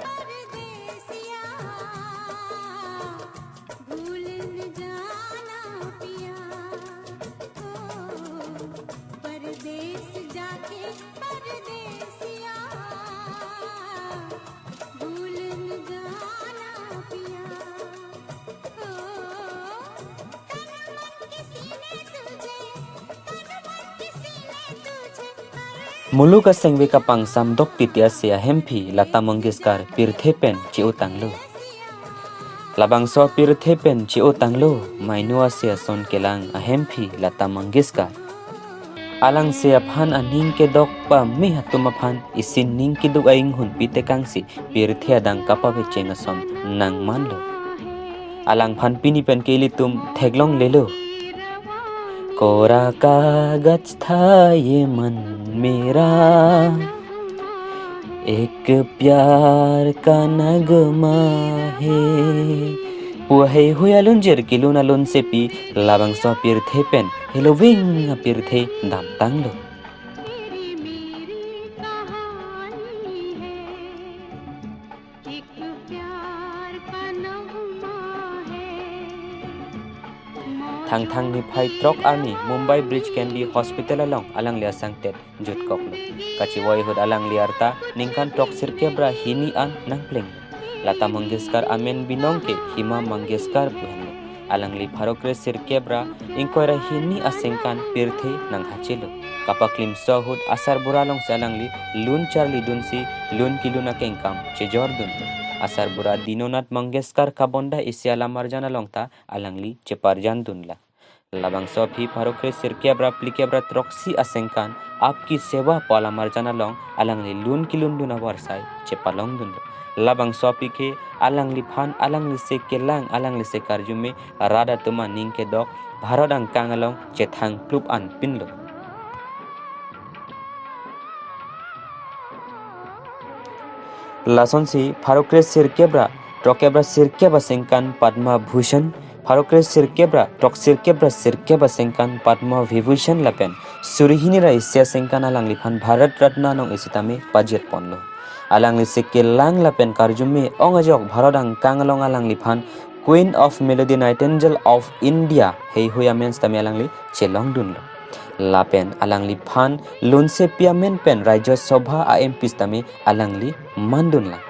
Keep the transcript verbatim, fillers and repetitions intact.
परदेसिया, भूल न जाना पिया, ओ, परदेस जाके परदेसिया, भूल न जाना पिया, ओ, तन मन किसी ने तुझे, तन मन किसी ने तुझे, अरे Muluk asengve kapangsam dok titi ase ahemphi Lata Mangeshkar pirthe pen che-otanglo. Labangso pirthe pen che-otanglo, mainu ase ason kelang ahemphi Lata Mangeshkar. Alangsi aphan aning kedok pame atum aphan isi ning keduk ainghun pitekangsi pirthe adang kapavecheng ason nangmanlo. Alangphan pini pen ke ilitum theklonglelo. कोरा कागज था ये मन मेरा, एक प्यार का नगमा है. Pu heihui alunjir kelun alunsepi labangso pirthe pen heloving apirthe damtanglo. Thangthang niphai throk arni Mumbai Breach Candy Hospital along alangli asangtet jutkoklo. Kachevoi ahut alangli arta ningkan throksirkep ra hini an nangpleng. Lata Mangeshkar amen binong ke Hima Mangeshkar pu henlo. Alangli pharo kresirkep ra ingkoi ra hini asengkan pirthe nanghachelo. Kapaklimso ahut asarbura alongsi alangli lun charlidunsi lun kelun akengkam chejordunlo. Asarbura Dinanath Mangeshkar kabonda isi alamarjan along ta alangli cheparjandunlo. Labangso aphi pharo kresirkep ra phlikep ra throksi asengkan Aapki Seva pu alamarjan along alangli lun kelundun avarsai chepalongdunlo. Labangso aphi ke alangliphan alanglisi kelang alanglisi karjume rat atum aning kedok Bharat angkang along chethang plup anpinlo. Lasonsi pharo kresirkep ra throkkep ra sirkep asengkan Padma Bhushan, pharo kresirkep ra throksirkep ra sirkep asengkan Padma Vibhushan lapen suri hini ra isi asengkan alangliphan Bharat Ratna anong isi tame pajirponlo. Alanglisi kelang lapen karjume ong ajok Bharat angkang along alangliphan Queen of Melody, Nightingale of India heihui amen sitame alangli chelongdunlo. Lapen alangliphan lunsepi amen pen Rajya Sabha a-M P sitame alangli mandunlang.